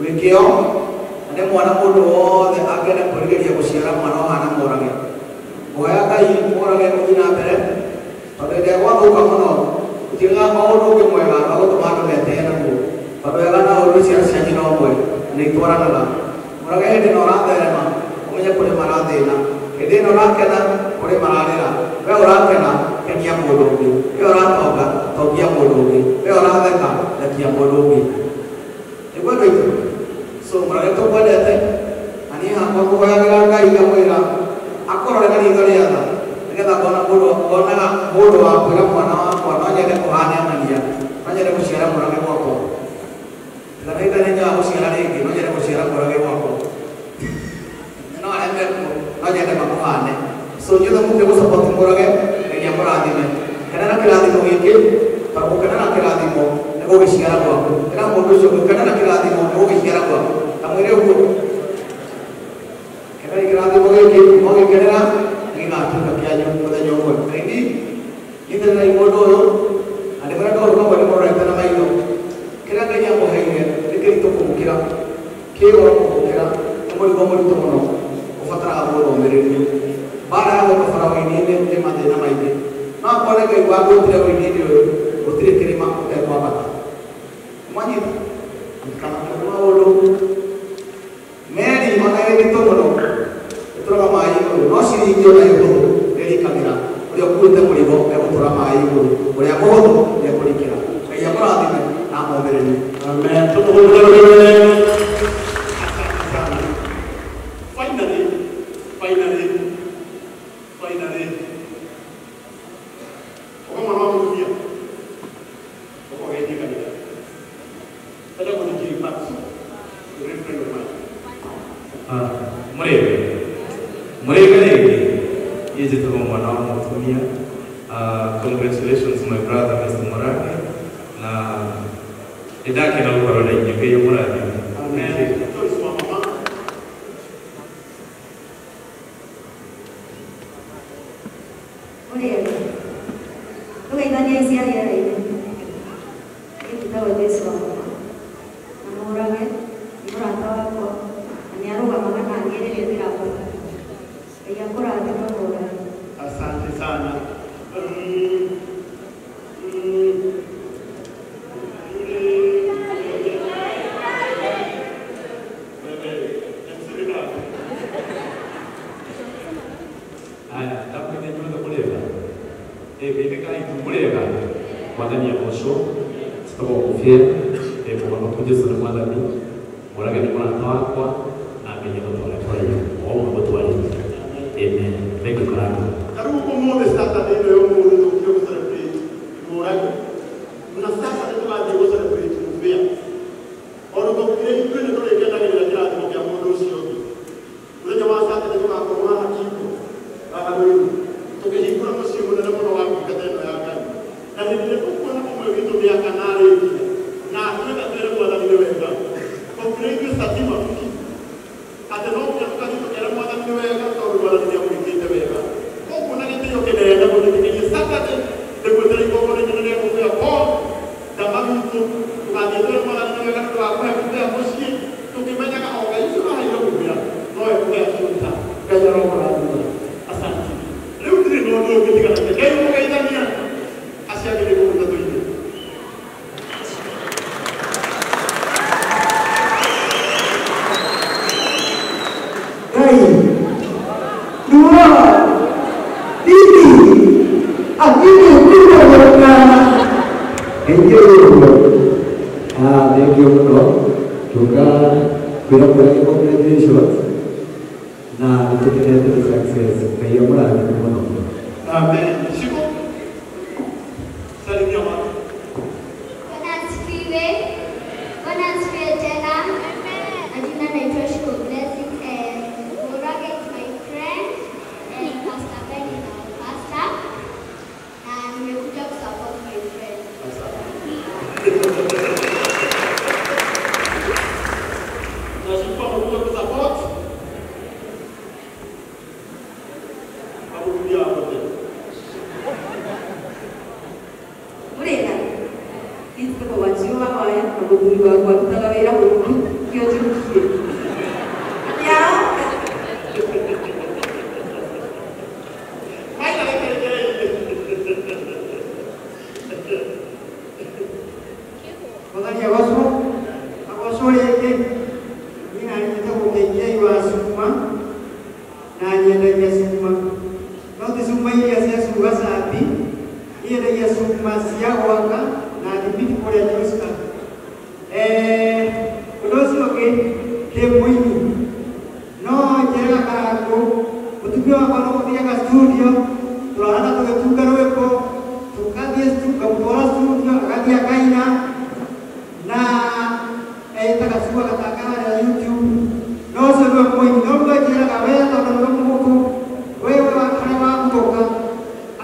Wĩ kĩo na nĩ mwana mũndũ wothe angĩenda kwĩrirĩria gũciara mwana ũhana Mũrage. Hoya Ngai Mũrage ũthiĩ na mbere tondũ hĩndĩ ĩrĩa gwathũka mũno gũtigaga maũndũ ũngĩ mwega wa gũtũma andũ metĩe naguo tondũ wega na ũũru ciana cia nyina ũmwe nĩ itwaranaga. Mũrage hĩndĩ ĩno ũratherema ũmenye kũrĩ marathĩna, hĩndĩ ĩno ũrakena kũrĩ mararĩra. We ũrakena kenia mũndũ ũngĩ, we ũratonga tongia mũndũ ũngĩ, we ũratheka thekia mũndũ ũngĩ. Nĩguo andũ aitũ. So Mũrage tũkwendete na niĩ hakwa ngũhoyagĩra Ngai ngamwĩra akũrore na riitho rĩa tha nĩgetha ngona mũndũ ngonaga mũndũ wa kwĩra mwana wakwa no nyende kũhane ng'ania, no nyende gũciara Mũrage gwakwa. Tiga nĩ nĩ nyaga gũciara rĩngĩ, no nyende gũciara Mũrage gwakwa. No arĩa mekuo no nyende makũhane. So inyuothe mũke gũsupport Mũrage, Ngai nĩamũrathime. Kenera kĩrathimo gĩkĩ tondũ gũkenera kĩrathimo nĩ gũgĩciara gwaku. Ĩra mũndũ ũcio gũkenera kĩrathimo nĩ gũgĩciara gwaku. Ta mwĩre ũguo. Kenera kĩrathimo gĩkĩ, mwagĩkenera nĩgĩgatuĩka kĩanyu mũthenya ũmwe. Aini, nyitĩrĩrai mũndũ ũyũ na ndĩmwĩre kaũndũ kamwe ndĩmũrorete na maitho. Kĩrĩa Ngai amũheire nĩ kĩritũ kũmũkĩra, kĩ goro kũmũkĩra, nĩ mũrigo mũritũ mũno ũbataraga mũndũ omĩrĩrie. Mbara ya gũka bara ũini-inĩ nĩ mathĩna maingĩ. No akorwo nĩ Ngai wagwĩtire ũini-inĩ ũyũ, gũtirĩ kĩrĩma ũtekwambata. Mwanyita? Mũtikanakĩone maũndũ. Meri ona ĩ nditũ mũno ĩtũraga maĩ igũrũ, no ciringi ona ĩ hũthũ nĩrikagĩra. Ũrĩa ũkuĩte mũrigo egũtũra maĩ igũrũ, ũrĩa mũhũthũ nĩekũrikĩra. Ngai amũrathime na amũmĩrĩrie. Amen. Tumuhurire. Asante sana. Finally, finally, finally. Uko mwana wa mũtumia. Uko geithie kanitha. Etagwo nĩ Jay Parks, a great friend of mine. Mũrĩega mũrĩega rĩngĩ niĩ njĩtagwo mwana wa mũtumia. Congratulations my brother Mr. Murage na nĩndakena gũkorwo na inyuĩ. Ngai amũrathime. Amen. Joyce wa mama. Mũrĩega. Tũgeithanie cia rĩera-inĩ. Niĩ njĩtagwo Joyce wa mama. Na Mũrage nĩ mũrata wakwa na nĩ arũgamaga na niĩ rĩrĩa ndĩrabatara. Ngai akũrathime Mũrage. Asante sana. Wewe, MC Ricardo. Haya, ndamwĩte inyuothe mũrĩega. Geithĩkai tu mũrĩega. Mwathani agocwo. Njĩtagwo Kũbĩa, ndĩ mũhonoku Jesũ nĩ Mwathani. Mũrage nĩ mũrata wakwa na Ngai agũtware kũraihu o ũguo gũtwarĩte. Amen. Thank you Karangũ. Ta rĩu ũmũthĩ Saturday ĩno ya ũmũthĩ tũkire gũ celebrate Mũrage na Saturday tũgathiĩ gũ celebrate Mũbĩa. Ona tũkire ithuĩ nĩ tũrĩkenagĩrĩra kĩrathimo kĩa mũndũ ũcio ũngĩ. Mũthenya wa Saturday tũgakorwo haha Kingo haha Ruiru tũkĩhingũra mũciĩ mũnene mũno wa ngungata ĩno ya Ngai. Na hĩndĩ ĩrĩa tũkuona ũmwe witũ mĩaka na arĩkia na atwĩra twĩre Mwathani nĩ wega, tũkire ithuĩ Satima atĩ no nginya tũgathiĩ tũkere Mwathani nĩ wega tondũ Mwathani nĩ amwĩkĩte wega. Koguo na gĩtĩo kĩnene mũthikĩrĩrie Saturday ndĩgwĩtĩra igongona inene rĩa Mũbĩa Paul ndama witũ tũgathiĩ twĩre Mwathani nĩ wega nĩ ũndũ wa kũhe Mũbĩa mũciĩ tũkĩmenyaga o Ngai ũcio ũraheire Mũbĩa nowe kũhe Junta. Ngai arokũrathima. Asante. Rĩu ndirĩ na ũndũ ũngĩ tiga na Ngai mũgeithania acio angĩ nĩgũgũta tũine. Ngai, dua, tiga, akhirnya dua. Thank you. Thank you mũno. Tuka kwĩra Mũrage congratulations na nĩtũkenete nĩ success. Ngai amũrathime mũno. Amen. Shiko. Salimia watu. Bwana asifiwe. Bwana asifiwe tena. Majina naitwa Shiko Blessing and Murage is my friend and Pastor Ben is our pastor. Na nimekuja kusupport my friend. Nashukuru amekuja kusupport. Aburudia hapo tena. ũngĩ ndĩ mũini no njĩraga Karangũ mũtumia wakwa no gũthiaga studio tũrarana tũgĩtunga rwĩmbo tũgathiĩ ngamũtwara studio agathiĩ akaina na etaga cua gatanga harĩa YouTube no ũcio nĩwe mũini no rĩu anjĩraga we tondũ nĩwe mũgũkũ wewe harĩa wagũtũka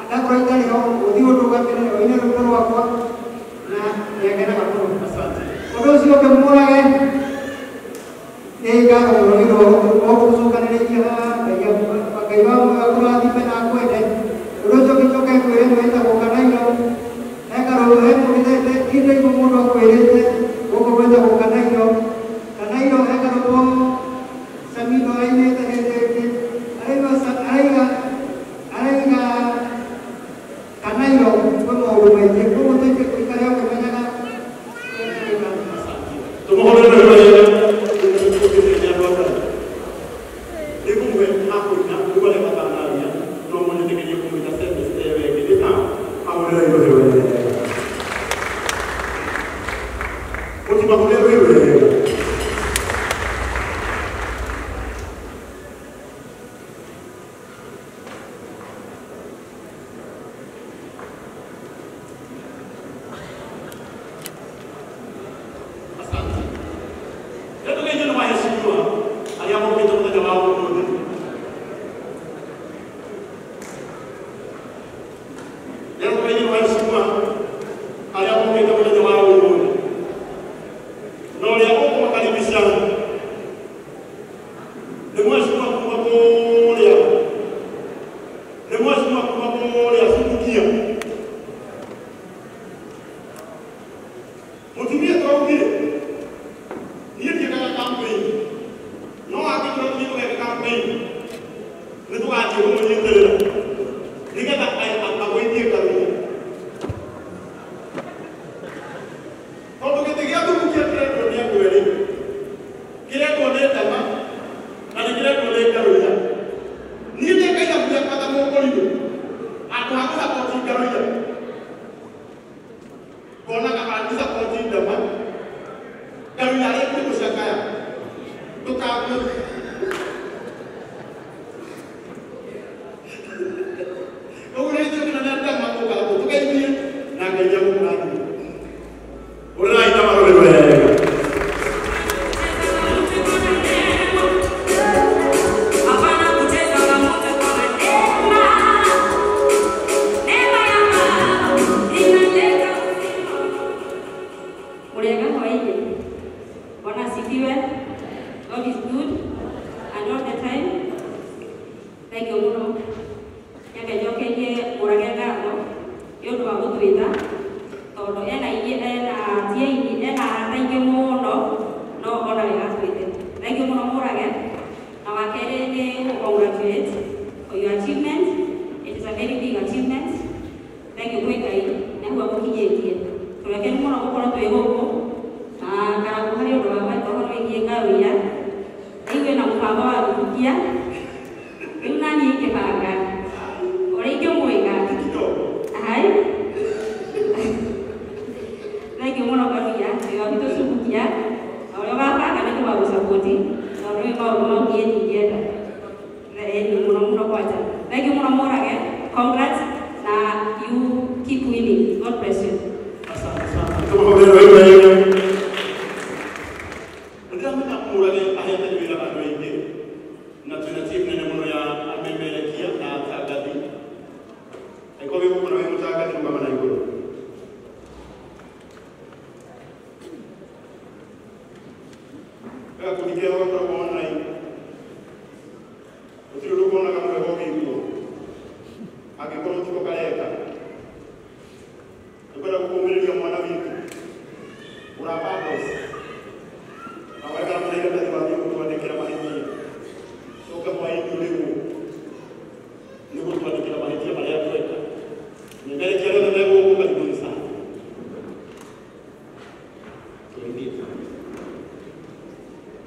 ndakorwo itarĩ ho ũthiĩ ũndũgamĩrĩre ũine rwĩmbo rwakwa na nĩangenaga mũno. Ũndũ ũcio ũngĩ mũrage nĩ ngatho mũno nĩ ũndũ wa gũtũcokanĩrĩria haha. Ngai wa muoyo akũrathime na akwende. Ũndũ ũcio ũngĩ njoke ngwĩre nĩ wĩtagwo Kanairo he karũgano he mũndũ ndaigua mũndũ akwĩrĩte gũkũ gwĩtagwo Kanairo. Kanairo he karũgano Samido ainĩte hĩndĩ ĩngĩ araiga araiga Kanairo kwĩ maũndũ maingĩ koguo tũikare ũkĩmenyaga. Tumuhũrĩre wega nĩngũmũhe hakũina nĩguo arĩa matanaria no mũnyĩtĩkĩrie kũmwĩta semester ĩyo ĩngĩ nĩ sawa ahũrĩre rwĩ wega mũtimahũrĩre rwĩ wega.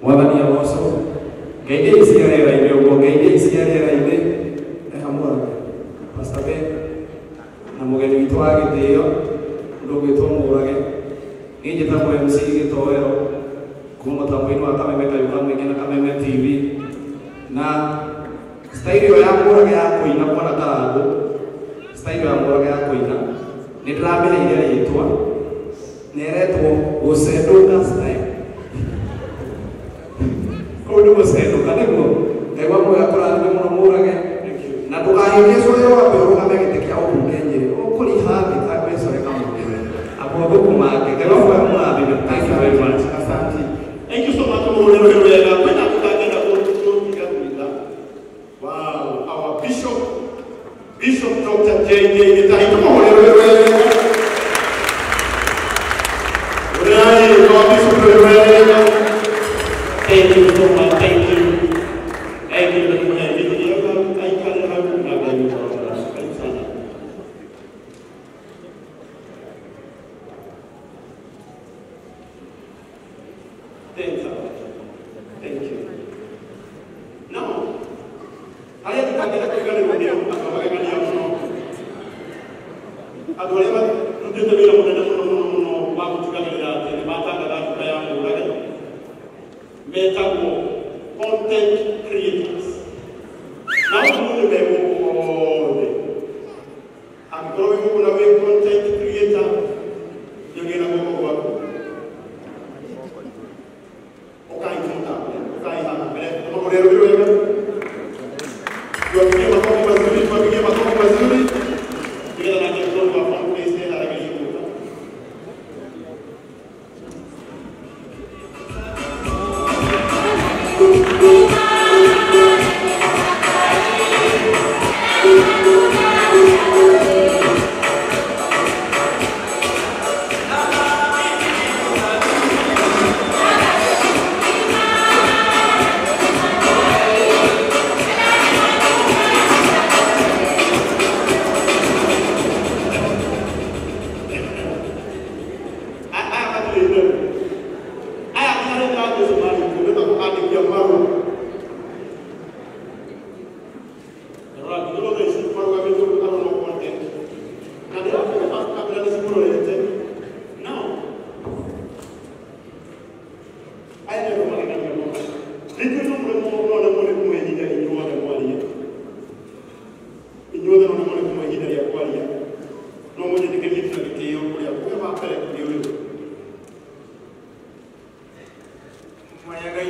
Mwathani agocwo ngeithia ici rĩera-inĩ ũguo ngeithia ici rĩera-inĩ hamwe Pastor Ben na mũgeni witũ wa gĩtĩo ũndũ ũgwĩtwo Mũrage. Niĩ njĩtagwo MC Gĩtoero Kuma mũtambo-inĩ wa Kameme Kayuka Mũingĩ na Kameme TV. Na style ĩyo ya Mũrage ya kũina mwana Karangũ, style ya Mũrage ya kũina nĩ ndĩramĩheire rĩtwa na ĩretwo gũcendũka style. Kũu nĩ gũcendũka nĩguo. Ngai wa muoyo akũrathime mũno Mũrage. Na ndũkahĩngĩcwo wĩ wambe ũrũgame gĩtĩ kĩa ũmbunge Nyĩrĩ. Ũkũriha thĩ ta gwĩcoreka mũno. Abo thũkũmange. Ngai wa muoyo amũrathime. Thank you very much. Asante. Thank you so much. Wow, our Bishop, Bishop Dr. J.J. Gitahi. Thank you so much. Thank you. Thank you. Thank you. Now, I have to content creators. Now, I'm growing content creator. You're going to go. Mwayaga